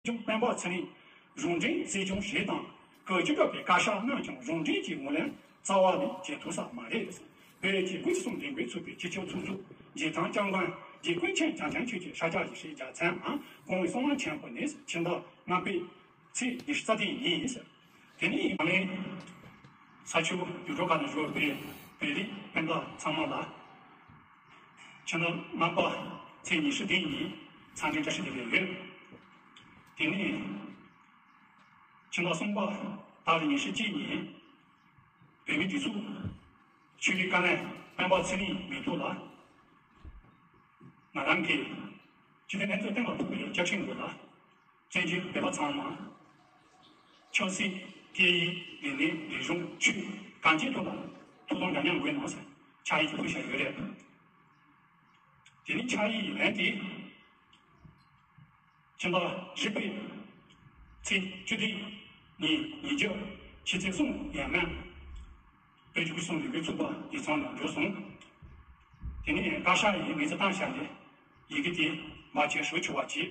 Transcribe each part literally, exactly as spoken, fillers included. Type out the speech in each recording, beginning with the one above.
སྐྱོང་སྤེན་པ་ཚེ་རིང་གཞུང་འབྲེལ་སྲིད་སྐྱོང་བྱས་དང་། སྐབས་བཅུ་དྲུག་པའི་བཀའ་ཤག་རྣམས་ཀྱང་གཞུང་འབྲེལ་གྱི་ངོས་ལེན་རྩ་བ་ནས་བྱེད་ཐུབ་ས་མ་རེད། བོད་ཀྱི་དགུ་བཅུ་གསུམ་ལས་འགུལ་ཚོགས་པའི་སྤྱི་ཁྱབ་ཚོགས་གཙོ་རྗེས་དྲན་སྐྱབས་མགོན་རྗེ་ཀུན་མཁྱེན་རྒྱལ་མཚན་ཆོས་ཀྱི་ཤཱཀྱ་ཡེ་ཤེས་རྒྱལ་མཚན་ནས་དགུང་ལོ་གསང་བ་ཆེན་པོ་ནས་ཕྱི་ཟླ་ལྔ་པའི་ཚེས་ཉི་ཤུ་རྩ་བདུན་ཡིན། དེ་ནས་ང་ལན་ས་ཆུ་ཡུལ་གྲུ་ཁག་ནང་བཞུགས་པའི་བོད་རིགས་སྤུན་ཟླ་ཚང་མ་ལ་ཕྱི་ཟླ་ལྔ་པ་ཚེས་ཉི་ཤུ་བདུན་ཉིན་འཚམས་འདྲི་བཀྲ་ཤིས་བདེ་ལེགས་ཡོད། དེ་ནས་ཕྱི་ཟླ་གསུམ་པ་ཏ་རིག་ཉི་ཤུ་གཅིག་ཉིན་བོད་མིའི་སྒྲིག་འཛུགས་ཆོས་རིག་བཀའ་བློན་སྤེན་པ་ཚེ་རིང་མིང་ཐོག་ལ་ང་རང་གིས་སྤྱི་འཐུས་ལྷན་ཚོགས་གཏན་ལ་ཕབ་པའི་བཅའ་ཁྲིམས་འོག་ལ་བཙན་བྱོལ་བོད་པ་ཚང་མ་ཆབ་སྲིད་སྐད་ཡིག་རིག་གནས་རིག་གཞུང་ཆོས་གང་ཅིའི་ཐོག་ལ་ཐོབ་ཐང་འདྲ་མཉམ་དགོས་གནང་ཟེར་ཕྱག་ཡིག་ཅིག་ཕུལ་བཞག་ཡོད་རེད། དེ་ནི་ཕྱག་ཡིག་ཡིན་ལན་དེ། ཕྱི་ཟླ་བཞི་པའི་ཚེས་བཅུ་བདུན་ཉིན་ཉིན་རྒྱབ་ཕྱི་ཚེས་གསུམ་ཡར་ངོ་བོད་ཀྱི་སྐུ་སྲུང་ལས་འགུལ་ཚོགས་པ་ཡིག་ཚང་ནང་འབྱོར་སོང་། དེ་ནས་བཀའ་ཤག་ཡིས་ངེས་ཚེ་བཏང་བཞག་ནས་ཡི་གེ་དེ་མ་བརྗེད་ཞུ་ཆོག་པ་བྱས། བོད་ཀྱི་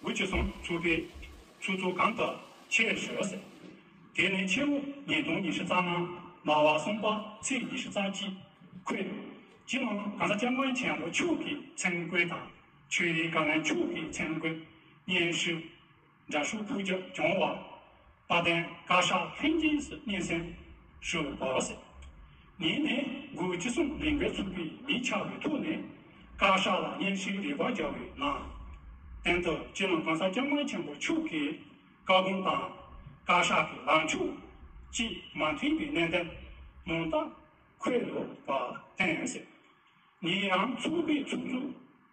དགུ་བཅུ་གསུམ་ཚོགས་པའི་ཚོགས་གཙོ་གང་དག་ཆེད་ཞུ་ཟེར། དེ་ནས་ཕྱི་ལོ་ཉིས་སྟོང་ཉི་ཤུ་རྩ་ལྔ་ཟླ་བ་གསུམ་པ་ཚེས་ཉི་ཤུ་རྩ་གཅིག་ཁོས་སྤྱི་ནོར་༸གོང་ས་༸སྐྱབས་མགོན་ཆེན་པོ་མཆོག་གི་མཚན་བཀོད་དང་། ཆོས་རིག་བཀའ་བློན་མཆོག་གི་མཚན་བཀོད་སྙན་ཞུ་འདྲ་ཞུ་ཕུལ་རྒྱུ་བྱུང་བར་དཔལ་ལྡན་བཀའ་ཤག་ལྷན་རྒྱས་སུ་སྙན་སེང་ཞུ་དགོས། ངེད་ནས་དགུ་བཅུ་གསུམ་ལས་འགུལ་ཚོགས་པའི་མི་ཆགས་པའི་ཐོག་ནས་བཀའ་ཤག་ལ་སྙན་ཞུའི་རེ་བ་བརྒྱབ་པའི་ནང་། དོན་དུ་སྤྱི་ནོར་༸གོང་ས་༸སྐྱབས་མགོན་ཆེན་པོ་མཆོག་གི་བཀའ་དགོངས་དང་བཀའ་ཤག་གི་ལངས་ཕྱོགས་ཀྱིས་མ་མཐུན་པའི་གནད་དོན་མང་དག་འཁོད་ཡོད་པར་བརྟེན། ངེད་ཡང་ཚོགས་པའི་ཚོགས་གཙོ་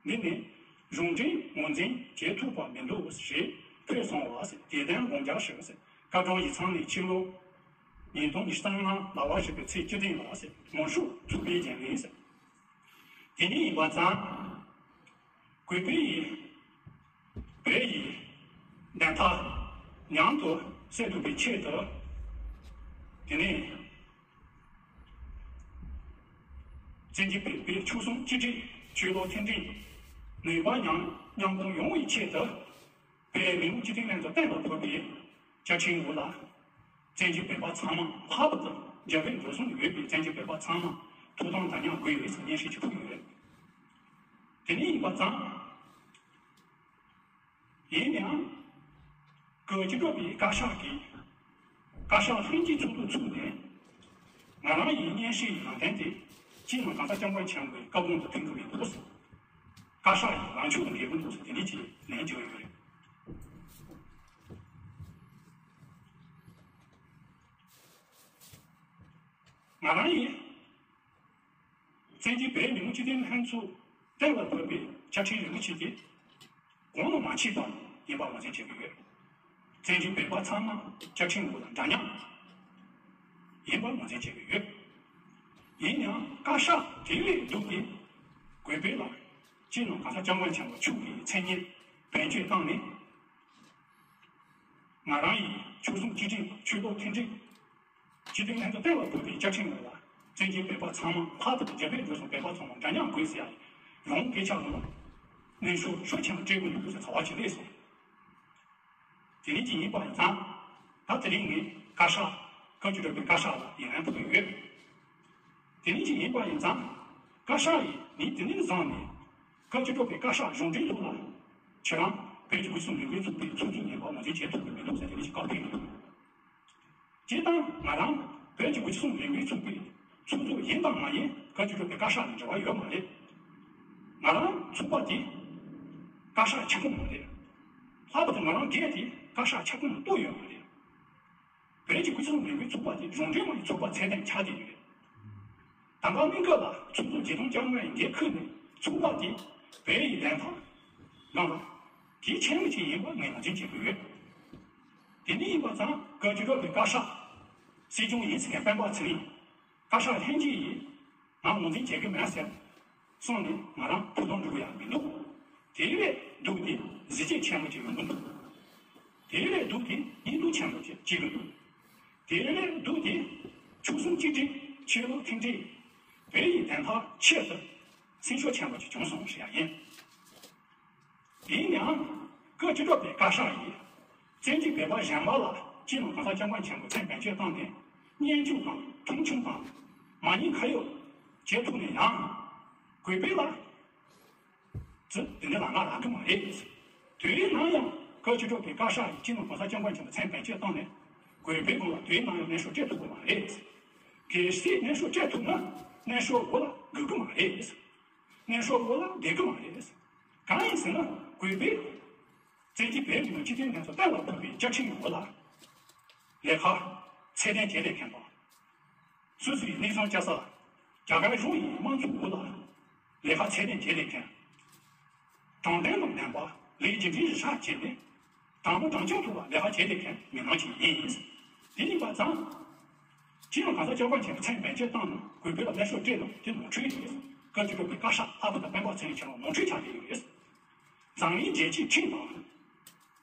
འདི་ནས་གཞུང་འབྲེལ་ངོས་འཛིན་བྱེད་ཐུབ་པ་མི་འདུག་ཞེས་ཕུལ་སོང་བ། དེ་དོན་དགོངས་འཇགས་ཞུ། བཀའ་དྲུང་ཡིག་ཚང་ནས་ཕྱི་ལོ་ཉིས་སྟོང་ཉི་ཤུ་རྩ་ལྔ་ཟླ་བ་བཞི་པའི་ཚེས་བཅུ་བདུན་ལ་ངོ་ཤོག་ཚུགས་པའི་འགན་ལེན། དེ་ནས་ཡིན་པ་ཙང་། གུས་པའི་ཡིན། བོད་ཡིན། བདེན་མཐའ་མཉམ་དུ་གསལ་ཐུབ་པའི་ཆེད་དུ། དེ་ནས། བཙན་བྱོལ་བོད་པའི་ཆོལ་གསུམ་གཅིག་སྒྲིལ་ཆོས་ལུགས་མཐུན་སྒྲིལ་ནུས་པ་མཉམ་མཉམ་སྤུངས་ཡོང་བའི་ཆེད་དུ། བོད་མི་མང་སྤྱི་འཐུས་ལྷན་ཚོགས་གཏན་ལ་ཕབ་པའི་བཅའ་ཁྲིམས་འོག་ལ། བཙན་བྱོལ་བོད་པ་ཚང་མ་ལྷག་པར་དུ་རྒྱ་བལ་འབྲུག་གསུམ་ཡོད་པའི་བཙན་བྱོལ་བོད་པ་ཚང་མ་ཐོབ་ཐང་འདྲ་མཉམ་དགོས་ཡོད་ཟེར་སྙན་ཞུ་ཅིག་ཕུལ་ཡོད། དེ་ནས་ཡིན་པ་ཙང་། ཡིན་ནའང་། སྐབས་བཅུ་དྲུག་པའི་བཀའ་ཤག་གིས་བཀའ་ཤག་ལྷན་རྒྱས་ཚོགས་འདུ་ཚུགས་ནས་ང་རང་ཡི་སྙན་ཞུ་ཡི་ནང་དོན་དེ་སྤྱི་ནོར་༸གོང་ས་༸སྐྱབས་མགོན་ཆེན་པོའི་བཀའ་དགོངས་དང་མཐུན་གྱི་མི་འདུག་ཟེར། བཀའ་ཤག་ཡི་ལངས་ཕྱོགས་དང་འགལ་གྱི་འདུག་ཟེར་དེ་འདྲ་ཅིག་ལན་བརྒྱབ་ཡོད་རེད། ང་རང་ཡིས། བཙན་བྱོལ་བོད་མི་མང་སྤྱི་འཐུས་ལྷན་ཚོགས་གཏན་ལ་ཕབ་པའི་བཅའ་ཁྲིམས་རིན་པོ་ཆེ་དེ་གོང་ལ་མ་ཆད་པ་ཡིན་པ་ངོས་འཛིན་བྱེད་ཀྱི་ཡོད། བཙན་བྱོལ་བོད་པ་ཚང་མ་བཅའ་ཁྲིམས་འོག་ལ་འདྲ་མཉམ་ཡིན་པ་ངོས་འཛིན་བྱེད་ཀྱི་ཡོད། ཡིན་ཡང་བཀའ་ཤག་དེ་ལས་སྡུག་སྟེ་གུས་པས་ལ་སྤྱི་ནོར་༸གོང་ས་༸སྐྱབས་མགོན་ཆེན་པོ་མཆོག་གི་མཚན་སྙན་བེད་སྤྱོད་བཏང་ནས་ང་རང་ཡི་ཆོལ་གསུམ་གཅིག་སྒྲིལ་ཆོས་ལུགས་མཐུན་སྒྲིལ། སྤྱི་འཐུས་ལྷན་ཚོགས་གཏན་ལ་ཕབ་པའི་བཅའ་ཁྲིམས་འོག་ལ་བཙན་བྱོལ་བོད་པ་ཚང་མ་ལྷག་པར་དུ་རྒྱ་བལ་འབྲུག་གསུམ་བོད་པ་ཚང་མ་འདྲ་མཉམ་དགོས་ཟེར་ཡ་ཡི་ཡོངས་སྐད་ཆ་ལ་གནོན་ཤུགས་ཤུགས་ཆེན་པོ་སྤྲད་དགོས་འདུག་ཟེར་ཚོར་བ་ཅིག་སླེབས་སོང་། དེ་རིང་གི་ཡིན་པ་ཡིན་ཙང་ད་དེ་རིང་ངས་བཀའ་ཤག་བཀའ་བཅུ་དྲུག་པའི་བཀའ་ཤག་ལ་ཡི་ལན་ཕུལ་ཡོད། དེ་རིང་གི་ཡིན་པ་ཡིན་ཙང་བཀའ་ཤག་ཡིས་ཉིན་དེ་ནས་བཟུང་ནས་བཀའ་བཅུ་དྲུག་པའི་བཀའ་ཤག་གཞུང་འབྲེལ་ཐོག་ལ་ཁྱེད་རང་བོད་ཀྱི་དགུ་བཅུ་གསུམ་ལས་འགུལ་ཚོགས་པའི་ཚོགས་གཙོ་ཡིན་པ་ངོས་འཛིན་བྱེད་ཐུབ་ཀྱི་མི་འདུག་ཟེར་དེ་རིང་གི་བཀའ་ཕེབས་ཡོད། སྤྱིར་བཏང་ང་རང་བོད་ཀྱི་དགུ་བཅུ་གསུམ་ལས་འགུལ་ཚོགས་པའི་ཚོགས་གཙོ་ཡིན་དང་མ་ཡིན་བཀའ་བཅུ་དྲུག་པའི་བཀའ་ཤག་ལ་འབྲེལ་བ་ཡོད་མ་རེད། ང་རང་ཚོགས་པ་དེ་བཀའ་ཤག་ཁྱབ་ཁོངས་མ་རེད། ལྷག་པར་དུ་ང་རང་སྒེར་དེ་བཀའ་ཤག་ཁྱབ་ཁོངས་ལ་གཏོགས་ཡོད་མ་རེད། བོད་ཀྱི་དགུ་བཅུ་གསུམ་ལས་འགུལ་ཚོགས་པ་དེ་གཞུང་འབྲེལ་མ་ཡིན་ཚོགས་པ་ཚད་ལྡན་ཆགས་བསྡད་ཡོད་རེད། ད་སྔ་མི་འགའ་ལ་ཚོགས་གཙོ་རྗེ་དོན་སྐྱབས་མགོན་འགན་ཁུར་ནས་ཚོགས་པ་དེ་བོད་ཡིག་བདེན་མཐའ་ལངས་པ་གལ་ཆེན་པོ་ཅིག་ཡིན་པ་ངས་ནང་བཞིན་བྱེད་དགོས་ཡོད། དེ་འདྲ་ཡིན་པ་ཙང་བཀའ་བཅུ་དྲུག་པའི་བཀའ་ཤག་སྲིད་སྐྱོང་ཡིན་ཟེར་མཁན་སྤེན་པ་ཚེ་རིང་བཀའ་ཤག་ལྷན་རྒྱས་ཡིས་ང་ངོས་འཛིན་བྱེད་ཀྱི་མེད་ཟེར་གསུངས་ནས་ང་རང་ཐུགས་དམ་འགྲོ་གི་ཡང་མི་འདུག་དེ་ལས་སྡུག་དེ་གཟི་བརྗིད་ཆེན་པོ་ཅིག་ཡོང་གི་འདུག་དེ་ལས་སྡུག་དེ་སྙིང་སྡུག་ཆེན་པོ་ཅིག་སྐྱེ་གི་འདུག་དེ་ལས་སྡུག་དེ་ཆོལ་གསུམ་གཅིག་སྒྲིལ་ཆོས་ལུགས་མཐུན་སྒྲིལ་བོད་ཡིག་བདེན་མཐའ་ཆེད་དུ་སེམས་ཤུགས་ཆེན་པོ་ཅིག་བྱུང་སོང་ཞུ་ཡ་ཡིན། ཡིན་ཡང་། སྐབས་བཅུ་དྲུག་པའི་བཀའ་ཤག་ཡིས་བཙན་གྱིས་བོད་པ་གཞན་པ་ལ་སྤྱི་ནོར་གོང་ས་སྐྱབས་མགོན་ཆེན་པོ་མཚན་བེད་སྤྱོད་བཏང་ནས་བརྙས་བཅོས་དང་མཐོང་ཆུང་དང་མ་ཉེས་ཁ་གཡོགས་བྱེད་ཐུབ་ནས་ཡང་། གུས་པས་ལ། ཚུལ་དེ་འདྲ་ལ་ང་རག་གི་མ་རེད། དུས་ནམ་ཡང་སྐབས་བཅུ་དྲུག་པའི་བཀའ་ཤག་ཡིས་སྤྱི་ནོར་གོང་ས་སྐྱབས་མགོན་ཆེན་པོ་མཚན་བེད་སྤྱོད་བཏང་ནས་གུས་པའི་དགོངས་ལ་དུས་ནམ་ཡང་སྙན་ཞུ་སྤྲད་ཐུབ་ཀྱི་མ་རེད། གལ་སྲིད་སྙན་ཞུ་སྤྲད་ཐུབ་ན་སྙན་ཞུ་འོག་ལ་སྒུག་གི་མ་རེད། སྙན་ཞུ་འོག་ལ་བསྡད་ཀྱི་མ་རེད། གང་ཡིན་ཟེར་ན་གུས་པས་བཙན་གྱིས་བོད་མི་སྤྱི་མཐུན་ལྷན་ཚོགས་གཏན་ལ་ཕབ་པའི་བཅའ་ཁྲིམས་འོག་ལ་ལས་ཀ་ཚད་ལྡན་བྱས་ཏེ་མཁན་པ། སོ་སོའི་གནས་ཚང་བཅའ་ས་རྒྱ་གར་གཞུང་ཡི་དམངས་གཙོའི་འོག་ལ་ལས་ཀ་ཚད་ལྡན་བྱས་ཏེ་མཁན། དྲང་བདེན་དང་ལྡན་པ་ལས་རྒྱུ་འབྲས་གཞིར་བཞག་བྱས་ནས་དྲང་པོ་དྲང་བཞག་ཐོག་ལ་ལས་ཀ་བྱས་ཏེ་མཁན་མི་མང་ཞིག་ཡིན། དེ་ཡིན་པ་ཙང་། སྤྱི་ནོར་གོང་ས་སྐྱབས་མགོན་ཆེན་པོ་མཚན་བེད་སྤྱོད་བཏང་ནས་གུས་པས་ལ་སླར་གསོ་སྤྲད་ནས་དེ་ནོར་འཁྲུལ་ཡིན། སྐབས་བཅུ་དྲུག་པའི་བཀའ་ཤག་ལྷག་པར་དུ་སྤེན་པ་ཚེ་རིང་མཆོག་ལ་ནོར་འཁྲུལ་ཆགས་བསྡད་ཡོད། འཛམ་གླིང་རྒྱལ་སྤྱིའི་ཁྲིམས་དང་།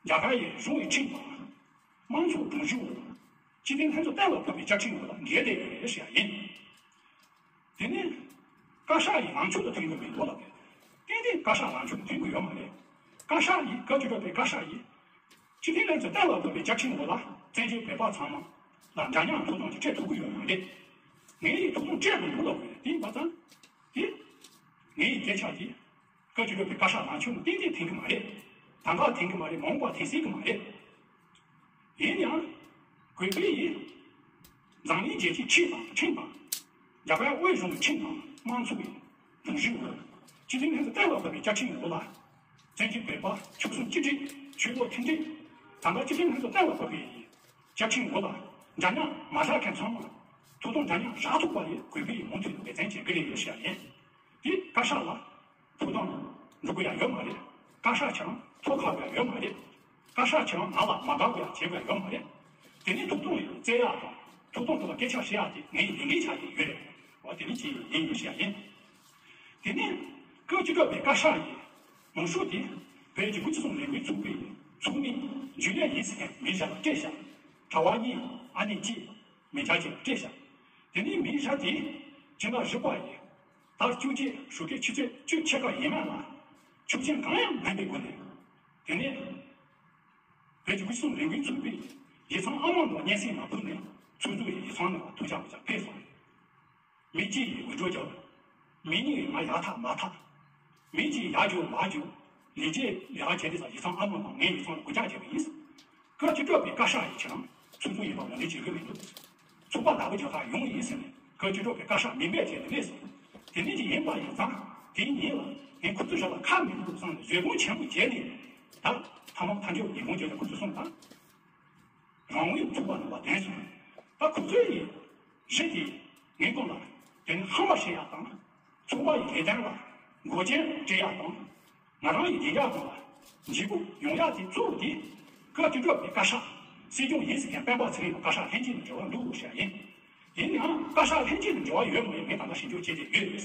རྒྱ་གར་ཡི་གཞུང་ཡི་ཁྲིམས་དང་། དམངས་གཙོའི་སྒྲོམ་གཞི་འོག་སྤྱི་མཐུན་ལྷན་ཚོགས་གཏན་ལ་ཕབ་པའི་བཅའ་ཁྲིམས་འོག་ལ་འགལ་བསྡད་ཡོད་ཞེས་ཡིན། དེ་ནི་བཀའ་ཤག་ཡི་ལངས་ཕྱོགས་ལ་མཐུན་གྱི་མི་འདུག་ལབ་པས། ཏན་ཏན་བཀའ་ཤག་ལངས་ཕྱོགས་མཐུན་གྱི་ཡོད་མ་རེད། བཀའ་ཤག་ཡིས་སྐབས་བཅུ་དྲུག་པའི་བཀའ་ཤག་ཡིས་སྤྱི་མཐུན་ལྷན་ཚོགས་གཏན་ལ་ཕབ་པའི་བཅའ་ཁྲིམས་འོག་ལ་བཙན་བྱོལ་བོད་པ་ཚང་མ་ལ་འདྲ་མཉམ་ཐོབ་ཐང་ཅིག་སྤྲད་ཐུབ་ཀྱི་ཡོད་མ་རེད། ངས་ཡིས་ཐོབ་ཐང་སྤྲད་དགོས་འདུག་ལབ་དགོས་རེད། དེ་ཡིན་པ་ཙང་། དེ། ངས་ཡིས་སྐད་ཆ་དེ། སྐབས་བཅུ་དྲུག་པའི་བཀའ་ཤག་ལངས་ཕྱོགས་ནི་ཏན་ཏན་མཐུན་གྱི་མ་རེད། ད་ག་མཐུན་གྱི་མ་རེད། མ་འོངས་པ་མཐུན་སྲིད་ཀྱི་མ་རེད། ཡིན་ཡང་། གུས་པས་ཡིན། འཛམ་གླིང་རྒྱལ་སྤྱིའི་ཁྲིམས་དང་ཁྲིམས་དང་། རྒྱ་གར་དབུས་གཞུང་གི་ཁྲིམས་དང་དམངས་གཙོ་བའི་སྒྲོམ་གཞི་འོག་སྤྱི་མཐུན་ལྷན་ཚོགས་གཏན་ལ་ཕབ་པའི་བཅའ་ཁྲིམས་འོག་ལ། བཙན་བྱོལ་བོད་པ་ཆོལ་གསུམ་གཅིག་སྒྲིལ་ཆོས་ལུགས་མཐུན་སྒྲིལ། ད་ལྟ་སྤྱི་མཐུན་ལྷན་ཚོགས་གཏན་ལ་ཕབ་པའི་བཅའ་ཁྲིམས་འོག་ལ་འདྲ་མཉམ་མ་བཞག་མཁན་ཚང་མ་ཐོབ་ཐང་འདྲ་མཉམ་བཞག་ཐུབ་པ་ལས་གུས་པས་མུ་མཐུད་དུ་འབད་བརྩོན་བྱེད་ཀྱི་རེད་ཞེས་ཡིན། དེ་བཀའ་ཤག་ལ་ཐོབ་ཐང་འགྲོ་གི་ཡ་ཡོད་མ་རེད། བཀའ་ཤག་ཁྱེད་རང་ཐོབ་ཁག་གི་ཡ་ཡོད་མ་རེད། བཀའ་ཤག་ཁྱེད་རང་ནང་ལ་མ་དགའ་བ་ཡ་བྱེད་དགོས་ཡ་ཡོད་མ་རེད། དེ་ནི་ཐོབ་ཐང་ཡོད་བཙལ་ཡག་དང་ཐོབ་ཐང་ཐོག་ལ་སྐད་ཆ་བཤད་ཡག་དེ་ངའི་ལས་འགན་ཆགས་ཀྱི་ཡོད་རེད། འོ་དེ་ནི་ཅི་ཡིན་ཞེས་ཡིན། དེ་ནི་སྐབས་བཅུ་དྲུག་པའི་བཀའ་ཤག་ཡིན། མང་ཤོས་དེ་བོད་ཀྱི་བུ་ཚོ་ལས་འགུལ་ཚོགས་པའི་ཚོགས་མི་རྒྱུན་ལས་ཡིན་ཟེར་མཁན་མི་བཞག་ལ་སྤྲད་བཞག་གྲྭ་བ་གཉིས་ཨ་ནེ་གཅིག་མི་བཞག་ཅིག་ལ་སྤྲད་བཞག་དེ་ནི་མི་བཞག་དེ་སྤྱི་ཟླ་བཞི་པ་ཡིན། ཟླ་བཅུ་གཅིག་ཞོགས་ཀའི་ཆུ་ཚོད་བཅུ་ཕྱེད་ཀ་ཡིན་མིན་ལ་ཆོག་མཆན་གང་ཡང་མེད་པའི་སྒོ་ནས། དེ་ནས་བོད་ཀྱི་སྐུ་གསུང་རིམ་བཞིན་ཚོགས་པའི་ཡིག་ཚང་ཨ་མ་ལ་སྙན་སེང་མ་ཕུལ་ནས་ཚོགས་གཙོ་ཡི་ཡིག་ཚང་ནང་ལ་ཐུག་ཅག་པ་ཅག་ཕེབས་སོང་། མི་གཅིག་ཡིས་འུར་སྒྲོག་རྒྱབ། མི་གཉིས་ཡིས་ང་ཡར་ཐག་མར་ཐག་མི་གཅིག་ཡར་རྒྱུག་མར་རྒྱུག་ལས་བྱེད་ལས་ཀ་བྱེད་དུས་ཙང་ཡིག་ཚང་ཨ་མ་དང་ངའི་ཡིག་ཚང་ལ་སྒོ་རྒྱག་བྱས་པ་ཡིན། སྐབས་བཅུ་དྲུག་པའི་བཀའ་ཤག་ཡིས་ཁྱེད་རང་ཚོགས་གཙོ་ཡིན་པ་ངོས་ལེན་བྱེད་ཀྱི་མི་འདུག་ཚོགས་པ་ལ་བུ་རྒྱག་ག་ཡོང་ཡིན་ཟེར་ནས་སྐབས་བཅུ་དྲུག་པའི་བཀའ་ཤག་མིང་འབོད་བྱས་ནས་སླེབས་སོང་། དེ་ནས་ཅིག་ཡིན་པ་ཡིན་ཙང་དེའི་ཉིན་ལ་ངས་ཁོ་ཚོའི་ཞབས་ལ་ཁ་མི་འདུག་བསམ་ནས་བཟོད་སྒོམ་ཆེན་པོ་བྱས་ནས་ད་ཐ་མག་ཐག་མཆོད་ཉིན་གུང་བྱས་ནས་ཁོ་ཚོ་སོང་ཙང་། རང་དབང་ཚོགས་པ་ནང་ལ་ཐོན་སོང་། ད་ཁོ་ཚོའི་གཞི་དེ་ངའི་སྐོར་ལ་དེ་ནི་ཧམ་པ་བཤད་ཡག་དང་། ཚོགས་པ་ཡི་ལས་དོན་ལ་འགོག་རྐྱེན་སྤྲད་ཡག་དང་། ང་རང་ཡི་བདེ་འཇགས་སྐོར་ལ་འཇིགས་སྐུལ་ཡོང་ཡག་དེ་གཙོ་བོ་དེ་སྐབས་བཅུ་དྲུག་པའི་བཀའ་ཤག་སྲིད་སྐྱོང་ཡིན་ཟེར་མཁན་སྤེན་པ་ཚེ་རིང་དང་བཀའ་ཤག་ལྷན་རྒྱས་ནས་འབྲེལ་བ་འདུག་ཟེར་ཡ་ཡིན། ཡིན་ནའང་བཀའ་ཤག་ལྷན་རྒྱས་ནས་འབྲེལ་བ་ཡོད་མ་ཡོད་ངས་ད་ལྟ་ཞིབ་འཇུག་བྱས་ཏེ་ཡོད་རེད།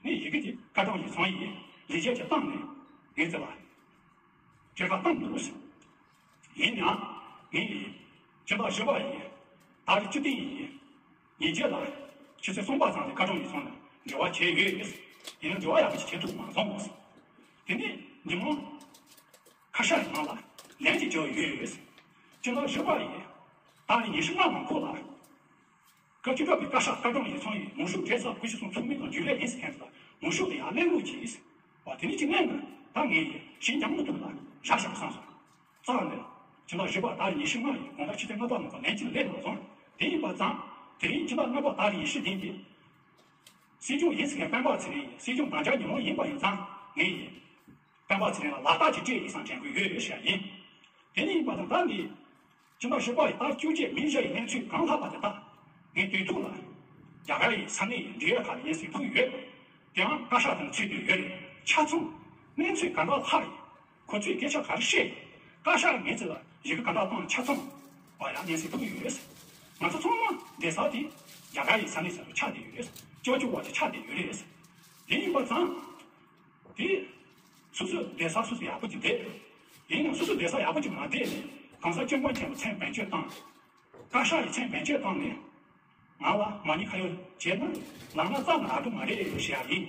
ངས་ཡི་གེ་དེ་སྐར་གྲངས་ཡིག་ཚང་ཡིན་ལས་བྱེད་ཀྱིས་བཏང་ནས་ངས་བཙལ་བ། སྐྱེལ་ཁ་བཏང་འདུག་ཟེར། ཡིན་ཡང་། ངས་ཡིན། སྤྱི་ཟླ་བཞི་པ་ཡིན། ད་རེས་བཅུ་བདུན་ཡིན། ཉིན་རྗེས་ལ། ཆུ་ཚོད་གསུམ་པ་ཙམ་ལ་བཀའ་དྲུང་ཡིག་ཚང་ནས་འབྲེལ་བ་བྱས་ཡོད། ཡིན་ན་འབྲེལ་བ་ཡག་པོ་ཞིག་བྱེད་ཐུབ་མ་སོང་ཟེར། དེ་ནས་ཉི་མ། ཁ་ཤས་ནང་ལ་ལན་ཅིག་བརྒྱབ་ཡོད། སྤྱི་ཟླ་བཞི་པ་ཡིན། ད་རེས་ཉི་ཤུ་ལྔ་ནང་ཁུལ་ལ། སྐབས་བཅུ་དྲུག་པའི་བཀའ་ཤག་བཀའ་དྲུང་ཡིག་ཚང་ཡིས་ངོ་ཤུགས་སྤྲད་ས་སྐུ་ཞབས་སུ་ཚོགས་མི་དང་རྒྱུན་ལས་ཡིན་ཟེར་མཁན་ཚོ་ལ་ངོ་ཤུགས་དེ་ཡར་གླེང་རོགས་གྱིས། བ་དེ་ནི་ཅི་གླེང་ན་ད་ངས་ཡིན་ཞིང་རྒྱང་མོ་ཐུག་ལ་བཞག་བཞག་བསམ་སོང་། རྩ་ནས་སྤྱི་ཟླ་བཞི་པ་ད་རེས་ཉི་ཤུ་ལྔ་ཡིན་དགོང་དག་ཆུ་ཚོད་ལྔ་པ་ནང་ལ་ལན་གཅིག་སླེབས་མ་སོང་། དེ་ཡིན་པ་ཙང་དེ་རིང་སྤྱི་ཟླ་ལྔ་པ་ད་རེས་ཉི་ཤུ་བདུན་དེ། སྲིད་སྐྱོང་ཡིན་ཟེར་མཁན་སྤེན་པ་ཚེ་རིང་ཡིན། སྲིད་སྐྱོང་དམ་བཅའ་ཉིན་མོ་ཡིན་པ་ཡིན་ཙང་ངས་ཡིན། སྤེན་པ་ཚེ་རིང་ལ་ལག་རྟགས་ཅིག་སྤྲད་ཡིན་བསམ་དྲན་གྱི་ཡོད་ཡོད་ཞེས་ཡིན། དེ་ནི་ཡིན་པ་དང་ད་ནི། སྤྱི་ཟླ་བཞི་པ་ཡི་ཟླ་བཅུ་གཅིག་མི་བཞི་ཡི་གནས་ཚུལ་གང་ལྷག་པ་དེ་དག་ངས་དུས་ཐོག་ལ། རྒྱ་གར་ཡི་ས་གནས་ཡི་འབྲེལ་ཡོད་ཁག་ལ་སྙན་སེང་ཕུལ་ཡོད། དེའང་བཀའ་ཤག་དང་ཚུད་དུ་ཡོད་རེད། ཆ་ཚང་། གནས་ཚུལ་ག་འདྲ་ལྷག་ཡིན། ཁོ་ཚོས་སྐད་ཆ་ག་རེ་བཤད་ཡིན། བཀའ་ཤག་ངེད་ཚོ་ལ་ཡི་གེ་ག་འདྲ་བཏང་ཆ་ཚང་། བ་ཡང་སྙན་སེང་ཕུལ་ཡོད་རེད། ང་ཚོ་ཚང་མ་བསྡད་ས་དེ་རྒྱ་གར་ཡི་ས་གནས་ས་ཐོག་ཆགས་བསྡད་ཡོད་རེད། ཅོ་ཅོ་བ་ཅིག་ཆགས་བསྡད་ཡོད་རེད། དེ་ཡིན་པ་ཙང་། དེ། སོ་སོའི་བསྡད་ས་སོ་སོ་ཡག་པོ་ཅིག་བསྡད། ཡིན་ནའང་སོ་སོའི་བསྡད་ས་ཡག་པོ་ཅིག་མ་བསྡད་ནས་གོང་ས་སྐྱབས་མགོན་ཆེན་པོ་མཚན་བེད་སྤྱོད་བཏང་། བཀའ་ཤག་གིས་མཚན་བེད་སྤྱོད་བཏང་ནས། ང་ལ་མ་ཉེས་ཁ་གཡོགས་བྱས་ན་ལངས་ན་རྩ་ནས་རག་གི་མ་རེད་ཞེས་ཡ་ཡིན།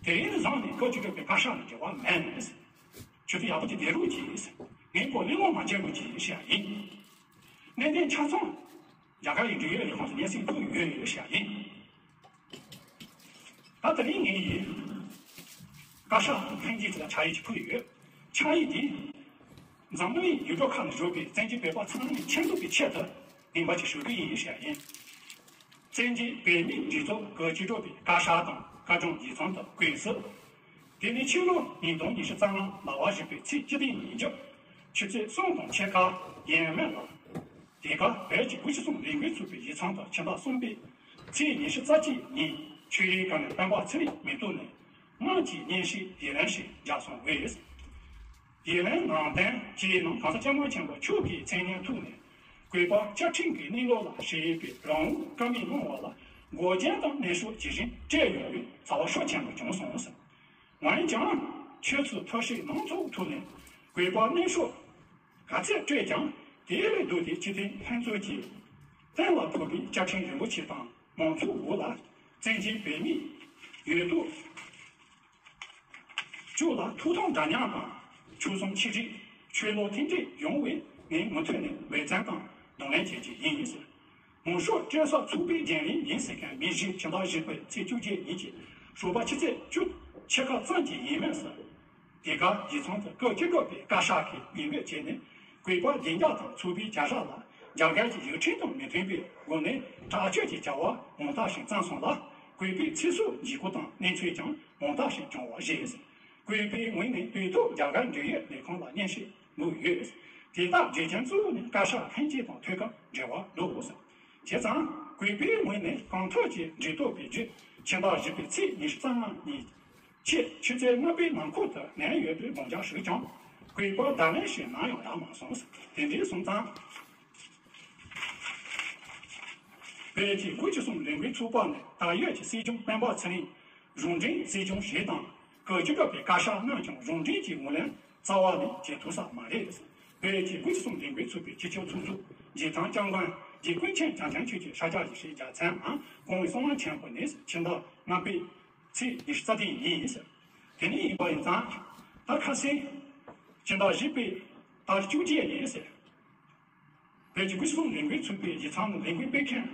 དེ་རིང་ནས་བཟུང་ནས་སྐབས་བཅུ་དྲུག་པའི་བཀའ་ཤག་ནས་འབྲེལ་བ་མེད། ཁྱོད་ཚོ་ཡག་པོ་ཅིག་བསྡད་རོགས་གྱིས། ངའི་སྐོར་གླེང་སློང་མ་བྱེད་རོགས་གྱིས་ཞེས་ཡིན། གནད་དོན་ཆ་ཚང་རྒྱ་གར་ཡི་འབྲེལ་ཡོད་ལས་ཁུངས་སུ་སྙན་སེང་ཕུལ་ཡོད་ཞེས་ཡིན། ད་དེ་རིང་ངས་ཡིན། བཀའ་ཤག་ལྷན་རྒྱས་ཚོ་ལ་ཕྱག་ཡིག་ཅིག་ཕུལ་ཡོད། ཕྱག་ཡིག་འདི། འཛམ་གླིང་ཡུལ་གྲུ་ཁག་ནས་བཞུགས་པའི་བཙན་བྱོལ་བོད་པ་ཚང་མས་མཁྱེན་ཐུབ་པའི་ཆེད་དུ་ངས་འབའ་ཅིག་ཞུ་རྒྱུ་ཡིན་ཞེས་ཡིན། བཙན་བྱོལ་བོད་མིའི་སྒྲིག་འཛུགས་གོ་སྒྲིག་སྒྲུབ་པའི་བཀའ་ཤག་དང་བཀའ་དྲུང་ཡིག་ཚང་དུ་བཀོད་ཟེར། དེ་ནི་ཕྱི་ལོ་ཉིས་སྟོང་ཉི་ཤུ་རྩ་ལྔ་ལ་བ་བཞི་པའི་ཚེས་བཅུ་བདུན་ཉིན་རྒྱབ་ཆུ་ཚོད་གསུམ་དང་ཕྱེད་ཀ་ཡས་མས་ལ། དེ་ག་བོད་ཀྱི་དགུ་བཅུ་གསུམ་ལས་འགུལ་ཚོགས་པའི་ཡིག་ཚང་དུ་ཕྱི་ཟླ་གསུམ་པའི་ཚེས་ཉི་ཤུ་རྩ་གཅིག་ཉིན་ཆོས་རའི་སྒང་ནས་སྤེན་པ་ཚེ་རིང་མེ་ཏོག་ནས་དམངས་ཀྱི་སྙན་ཞུའི་ཡིག་ལན་ཞིག་བརྒྱབ་སོང་བས། ཡིག་ལན་ནང་དོན་སྤྱིའི་ནང་གོང་ས་སྐྱབས་མགོན་ཆེན་པོ་མཆོག་གི་མཚན་སྙན་ཐོག་ནས་གུས་པ་བཅའ་ཁྲིམས་ཀྱི་གནས་ལུགས་ལ་ཞེན་པའི་རང་དབང་བཀའ་མོལ་གནང་བ་ལ་འགོག་རྐྱེན་དང་གནོན་ཤུགས་ཇི་བཞིན་སྤྲད་ཡོང་བའི་ཚ་བ་ཤུགས་ཆེན་པོ་བྱུང་སོང་ཟེར། འོན་ཀྱང་ཁྱོད་ཚོའི་ཐབས་ཤེས་སྣ་ཚོགས་ཐོག་ནས་གུས་པ་གནོན་ཤུགས་ག་ཚད་སྤྲད་ཀྱང་དེ་ལས་ལྡོག་སྟེ་སྤྱི་མཐུན་ལྷན་ཚོགས་ཀྱིས་གཏན་ལ་ཕབ་པའི་བཅའ་ཁྲིམས་རིན་པོ་ཆེ་དང་མང་གཙོའི་འོག་ལ་བཙན་བྱོལ་བོད་མིའི་ཡོད་དོ་ཅོག་ལ་ཐོབ་ཐང་འདྲ་མཉམ་དང་ཆོལ་གསུམ་ཆིག་སྒྲིལ་ཆོས་ལུགས་མཐུན་སྒྲིལ་ཡོང་བའི་ངས་མུ་མཐུད་ནས་འབད་བརྩོན་དང་གདོང་ལེན་བྱེད་ཀྱི་ཡིན་ཟེར། མང་ཤོས་སྤྲད་ས་ཚོགས་པའི་འགན་ལེན་ཡིན་ཟེར་མཁན་མི་བཞི་ཕྱི་ཟླ་བཞི་པའི་ཚེས་བཅུ་གཅིག་ཉིན་གྱི་ཞོགས་པ་ཆུ་ཚོད་བཅུ་ཕྱེད་ཀ་ཙམ་གྱི་ཡིན་མོད་ཟེར། དེ་ག་ཡིག་ཚང་དུ་སྐོར་སྐྱོད་འགྲོ་བའི་བཀའ་ཤག་གིས་ཡིན་མོད་བྱས་ནས་གུས་པ་བདེ་འཇགས་དང་ཚོགས་པའི་བྱ་གཞག་ལ་རྒྱ་གར་གྱི་ཡིག་ཁྲིམས་དང་མི་མཐུན་པའི་སྒོ་ནས་དྲག་སྤྱོད་ཀྱི་བྱ་བ་མང་དག་ཞིག་བརྩམས་སོང་ལ་གུས་པའི་ཚེ་སྲོག་འཇིགས་སྐུལ་དང་གནོད་འཚེ་ཀྱང་མང་དག་ཞིག་བྱུང་བ་རེད། གུས་པའི་ངོས་ནས་དུས་ཐོག་རྒྱ་གར་འབྲེལ་ཡོད་ལས་ཁུངས་ལ་སྙན་ཞུ་དགོས་ཡོད། དེ་དག་བརྗོད་མཁན་གཙོ་བོ་ནི་བཀའ་ཤག་ལྷན་རྒྱས་དང་ཐད་ཀར་འབྲེལ་བ་འདུག་ཟེར། བྱས་ཙང་གུས་པའི་ངོས་ནས་གང་ཐུབ་ཀྱིས་འབྲེལ་གཏུག་བེད་སྤྱོད་ཕྱི་ཟླ་བཞི་པའི་ཚེས་ཉི་ཤུ་རྩ་ལྔ་ཉིན་ཕྱེད་ཆུ་ཚོད་ལྔ་པའི་ནང་ཁུལ་དུ་ལན་ཡོད་པའི་དགོངས་འཆར་ཞུས་ཀྱང་གུས་པར་བརྡ་ལན་ཞིག་གནང་ཡང་གནང་མ་སོང་། དེ་འདྲའི་སོང་ཙང་། བོད་ཀྱི་དགུ་བཅུ་གསུམ་ལས་འགུལ་ཚོགས་པ་ནས་ད་ཡོད་ཀྱི་སྲིད་སྐྱོང་སྤེན་པ་ཚེ་རིང་གཞུང་འབྲེལ་སྲིད་སྐྱོང་ཞིག་དང་བཀའ་བཅུ་དྲུག་པའི་བཀའ་ཤག་གནང་ཀྱང་གཞུང་འབྲེལ་གྱི་ངོས་ལེན་རྩ་བ་ནས་བྱེད་ཐུབ་ས་མ་རེད། བོད་ཀྱི་དགུ་བཅུ་གསུམ་ལས་འགུལ་ཚོགས་པའི་སྤྱི་ཁྱབ་ཚོགས་གཙོ་རྗེས་དྲན་སྐྱབས་མགོན་རྗེ་ཀུན་མཁྱེན་འཇམ་དཔལ་མཆོག་གི་ཤཱཀྱ་ཡེ་ཤེས་རྒྱལ་མཚན་ནང་དགོངས་པའི་གསང་བ་ཆེན་པོ་ནས་ཕྱི་ཟླ་ལྔ་པའི་ཚེས་ཉི་ཤུ་རྩ་བདུན་ཉིན་ཡིན་ཟེར། དེ་ནས་ཡིན་པ་ཡིན་ཙང་ད་ཁ་སང་ཕྱི་ཟླ་བཞི་པའི་ཏ་རིག་བཅུ་གཅིག་ཡིན་ཟེར། བོད་ཀྱི་དགུ་བཅུ་གསུམ་ལས་འགུལ་ཚོགས་པའི་ཡིག་ཚང་ནང་ལས་འགུལ་སྤེལ་མཁན་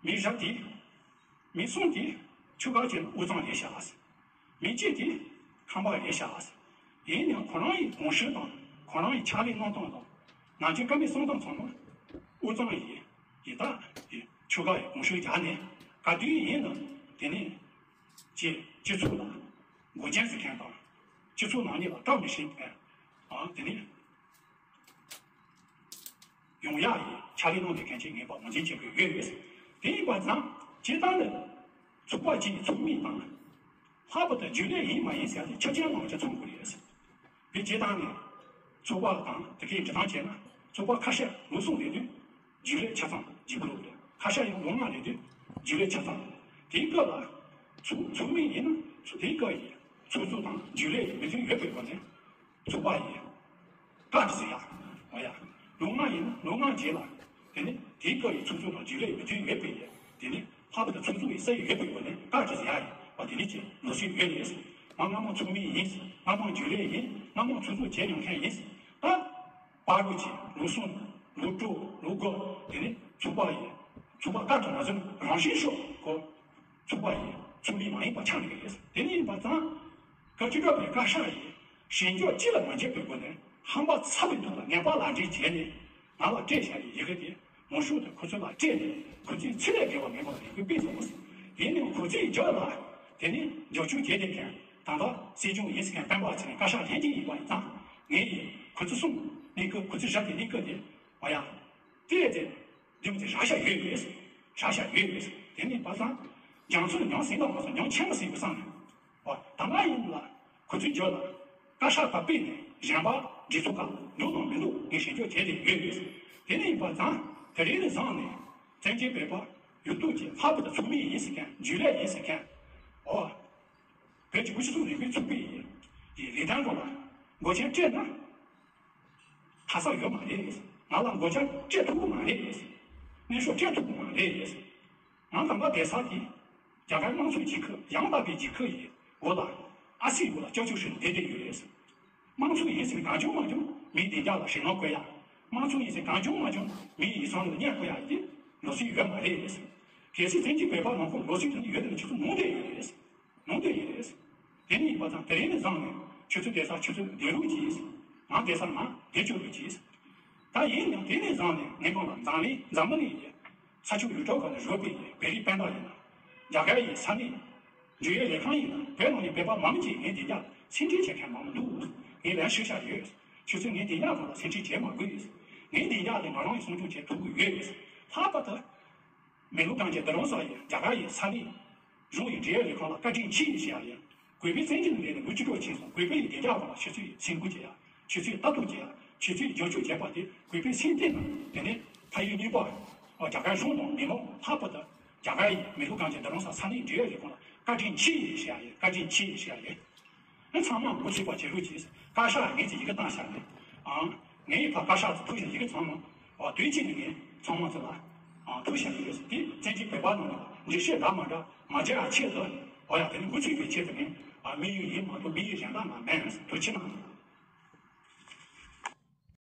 མི་བཞི་དེ། མི་གསུམ་དེ་ཆུ་ཁ་ཅན་དབུས་གཙང་རེད་ཤག་མི་གཅིག་དེ་ཁམས་པ་རེད་ཤག་ཡིན་ཡང་ཁོ་རང་ཡི་དགོངས་ཞུ་དང་ཁོ་རང་ཡི་ཕྱག་ལས་གནང་སྟངས་དང་ནང་ཆོས་བཀའ་མོལ་གསུང་སྟངས་ཚང་མ་དབུས་གཙང་ཡི་ཡི་དྭགས་ཡི་ཆོལ་ཁ་ཡི་དགོངས་ཞུ་རྒྱག་ནས་ག་དུས་ཡིན་ན་དེ་ནས་ཀྱི་སྤྱི་ཚོགས་ལ་མགོ་རྒྱན་ཟེར་མཁན་དང་སྤྱི་ཚོགས་ནང་ཉིད་ལ་བཀྲ་མི་ཤིས་མཁན་དེ་ནས། ཡོང་ཡག་ཡི་ཕྱག་ལས་གནང་བསྡད་མཁན་ཅིག་ངེས་པར་ངོས་འཛིན་བྱེད་དགོས་ཡོད་རེད། དེ་ཡིན་པ་ཙང་སྤྱིར་བཏང་ནས་ཚོགས་པ་གཅིག་ཚོགས་མི་དང་ལྷག་པར་དུ་རྒྱུན་ལས་ཡིན་མ་ཡིན་ཟེར་ཏེ་ཆ་རྐྱེན་ལོངས་སྤྱོད་ཚང་དགོས་རེད། དེ་སྤྱིར་བཏང་ནས་ཚོགས་པ་དང་དེ་གའི་འབྲེལ་ཐག་བྱས་ན་ཚོགས་པ་ཁ་ཤས་ལོ་གསུམ་ལས་དུས་རྒྱུན་ལས་ཆ་ཚང་བྱེད་དགོས་རེད། ཁ་ཤས་ཡང་ལོ་ལྔ་ལས་དུས་རྒྱུན་ལས་ཆ་ཚང་། དེའི་སྐབས་ལ་ཚོགས་ཚོགས་མི་ཡིན་ན་དེའི་སྐབས་ཡི་ཚོགས་གཙོ་དང་རྒྱུན་ལས་ཡི་མི་མཐུན་ཡོད་པའི་སྒོ་ནས། ཚོགས་པ་ཡིས་བཀའ་དྲིན་ཟེར་ཡ། འོ་ཡ། ལོ་ལྔ་ཡིན་ན་ལོ་ལྔ་རྗེས་ལ། དེ་ནི་དེའི་སྐབས་ཡི་ཚོགས་གཙོ་དང་རྒྱུན་ལས་མི་མཐུན་ཡོད་པའི་ཡ། དེ་ནི་ལྷག་པར་དུ་ཚོགས་གཙོ་ཡི་ས་ཡི་ཡོད་པའི་སྒོ་ནས་བཀའ་དྲིན་ཟེར་ཡ་ཡིན་པ་དེ་ནི་ཅེས་ལོ་ཚིགས་ཡོད་ལས། ང་སྔ་མོ་ཚོགས་མི་ཡིན། སྔ་མོ་རྒྱུན་ལས་ཡིན། སྔ་མོ་ཚོགས་གཙོ་བྱས་མྱོང་མཁན་ཡིན། ད་བར་དུ་ཅི་ལོ་གསུམ་ལོ་དྲུག་ལོ་དགུ་དེ་ནི་ཚོགས་པ་ཡི་ཚོགས་པ་བཀའ་དྲིན་ཟེར་རང་བཞིན་ཤོག་གོ། ཚོགས་པ་ཡི་ཚོགས་མི་མ་ཡིན་པ་ཆགས་འགྲོ་གི་རེད། དེ་ནི་ཡིན་པ་ཙང་། བཀའ་བཅུ་དྲུག་པའི་བཀའ་ཤག་ཡིས་ཞིབ་འཇུག་ཅི་ལ་མ་བྱེད་པའི་སྒོ་ནས་ཧམ་པ་ཚ་བའི་དུས་ལ་ངན་པ་ལག་འབྲེལ་བྱས་ནས་ང་ལ་སྤྲད་བཞག་པའི་ཡི་གེ་དེ་མང་ཤོས་དུ་ཁོ་ཚོ་ལ་སྤྲད་ནས་ཁོ་ཚོས་ཚུར་ལས་འགལ་བ་མེད་པར་ལས་འགུལ་སྤེལ་སོང་བ། དེ་ནི་ཁོ་ཚོའི་རྒྱབ་ལ་དེ་ནི་རྒྱབ་སྐྱོར་བྱས་ཏེ་མཁན་ད་ལྟ་སྲིད་སྐྱོང་ཡིན་ཟེར་མཁན་སྤེན་པ་ཚེ་རིང་བཀའ་ཤག་ལྷན་རྒྱས་ཡིན་པ་ཡིན་ཙང་ངས་ཡིས་ཁོ་ཚོ་གསུམ་གླེང་སྐབས་ཁོ་ཚོ་བཞག་པའི་གླེང་སྐབས་དེ་བ་ཡ། དེ་དེ། རྒྱུ་མཚན་རག་ཤ་ཡོད་མེད། རག་ཤ་ཡོད་མེད། དེ་ནི་པ་སངས། རྒྱང་མཚོ་ཉང་སིང་ལ་མ་སོང་ཉང་ཆེན་མོ་སིང་བུ་སངས་ནས། འོ་ད་ང་ཡིན་ལ། ཁོ་ཚོའི་རྒྱབ་ལ། བཀའ་ཤག་པ་པས་ནས་གཞན་པ་འདི་ཚོ་ག་འདུག་དང་མི་འདུག་ངས་ཞིབ་འཇུག་བྱས་ཏེ་ཡོད་མེད། དེ་ནི་པ་སངས། དེ་རིང་ནས་བཟུང་ནས། བཙན་བྱོལ་བོད་པ། ཡུལ་དུས་ཀྱི་ལྷག་པར་དུ་ཚོགས་མི་ཡིན་ཟེར་མཁན་རྒྱུན་ལས་ཡིན་ཟེར་མཁན། འོ། བོད་ཀྱི་དགུ་བཅུ་གསུམ་ལས་འགུལ་ཚོགས་པའི་ཡི་ལས་དོན་སྐོར་ལ་འགོག་རྐྱེན་སྤྲད་ན། ཁ་གསབ་ཡོད་མ་རེད། ང་ལ་འགོག་རྐྱེན་སྤྲད་ཐུབ་ཀྱི་མ་རེད། གནོན་ཤུགས་སྤྲད་ཐུབ་ཀྱི་མ་རེད། ང་གང་ག་བསྡད་ས་དེ་རྒྱ་གར་དམངས་གཙོའི་རྒྱལ་ཁབ་ཡང་དག་པའི་རྒྱལ་ཁབ་ཡིན་འོ་ལ་ཨ་སི་འོ་ལ་སྐྱབས་བཅོལ་ཞིག་བསྡད་བསྡད་ཡོད་རེད། དམངས་གཙོ་ཡིན་ཟེར་གང་བྱུང་མང་བྱུང་མིའི་བདེ་འཇགས་ལ་ཞེད་སྣང་བསྐུལ་ཡ། དམངས་གཙོ་ཡིན་ཟེར་གང་བྱུང་མང་བྱུང་མིའི་ཡིད་སེམས་ལ་བརྙས་བསྐུལ་ཡ་དེ་ལུགས་སྲོལ་ཡོད་མ་རེད། གལ་སྲིད་བཙན་གྱིས་བོད་པ་ནང་ཁུལ་ལུགས་སྲོལ་དེ་འདྲ་ཡོད་ན་ཁྱེད་ཚོ་ནོར་འདོད་ཡོད་རེད། ནོར་འདོད་ཡོད་རེད། དེ་ནས་ཡིན་པ་ཙང་དེ་རིང་ནས་བཟུང་ནས་ཁྱོད་ཚོ་བསྡད་ས་ཁྱོད་ཚོ་བསྡད་རོགས་གྱིས། ང་བསྡད་ས་ང་བསྡད་ཆོག་རོགས་གྱིས། ད་ཡིན་ཡང་དེ་ནས་བཟུང་ནས་ངའི་སྒང་ལ་འཛམ་གླིང་འཛམ་བུ་གླིང་ཡི་ས་ཕྱོགས་ཡུལ་གྲུ་ཁག་ནས་བཞུགས་པའི་བོད་རིགས་སྤུན་ཟླ་ཡིན་ན། རྒྱ་གར་ཡི་ས་གནས་འབྲེལ་ཡོད་ལས་ཁང་ཡིན་ན། བོད་ནང་ནས་བོད་པ་མང་ཆེ་ངའི་བདེ་འཇགས་སེམས་ཁྲལ་བྱེད་མཁན་མང་པོ་འདུག་ངས་ལན་ཞུ་བཞག་ཡོད། ཁྱོད་ཚོས་ངའི་བདེ་འཇགས་སྐོར་ལ་སེམས་ཁྲལ་བྱེད་མ་དགོས། ངའི་བདེ་འཇགས་དེ་ང་རང་གིས་སྲུང་སྐྱོབ་བྱེད་ཐུབ་ཀྱི་ཡོད། ལྷག་པར་དུ། མེ་ལུ་གངས་ཅན་རྡོ་རིང་ས་ཡི་རྒྱ་གར་ཡི་ས་གནས་གཞུང་ཡི་འབྲེལ་ཡོད་ལས་ཁང་ལ་བཀའ་དྲིན་ཆེ་ཞུ་ཡ་ཡིན། གུས་པས་བཙན་གྱིས་ལས་ནས་ལོ་བཅུ་དྲུག་ཕྱིན་སོང་། གུས་པས་ཡི་བདེ་འཇགས་སྐོར་ལ་ཁྱེད་ཚོས་སེམས་ཁུར་བྱེད་ཡ། ཁྱེད་ཚོས་ལྟ་རྟོག་བྱེད་ཡ། ཁྱེད་ཚོས་རྒྱབ་སྐྱོར་བྱས་པ་དེ་གུས་པས་སེམས་གཏིང་ནས་དེ་ནས་ཕ་ཡུལ་གཉིས་པ་རྒྱ་གར་གཞུང་དང་མི་མང་། ལྷག་པར་དུ་རྒྱ་གར་ཡི་མེ་ལུ་གངས་ཅན་རྡོ་རིང་ས་ས་གནས་འབྲེལ་ཡོད་ལས་ཁང་ལ་བཀའ་དྲིན་ཆེ་ཞུ་ཡ་ཡིན། བཀའ་དྲིན་ཆེ་ཞུ་ཡ་ཡིན། ཨ། ཚང་མ་འགོ་ཚུགས་པ་བྱེད་རོགས་གྱིས། བཀའ་ཤག་ངས་ཀྱི་ཡི་གེ་བཏང་བཞག་ནས། ཨང་། ངས་ཡི་ཕ་བཀའ་ཤག་ཚོ་ཐུག་བཞག་ཡི་གེ་ཚང་མ། ཨོ། དུས་གཅིག་ནས་ངས་ཚང་མ་ཚོ་ལ། ཨང་། ཐུག་བཞག་གི་ཡོད་ཟེར། དེ་བཙན་གྱིས་བོད་པ་ནང་ལ་འགྲེལ་བཤད་འདྲ་མ་འདྲ་མ་བྱེད་ཡ་ཆེད་དུ། ཨོ་ཡ། དེ་ནི་འགོ་ཚུགས་པའི་ཆེད་དུ་ངས། ཨ། དམིགས་ཡུལ་ཡིན་མ་གཏོགས་དམིགས་ཡུལ་གཞན་དག་མ་མིན། ཐུགས་རྗེ་གནང་།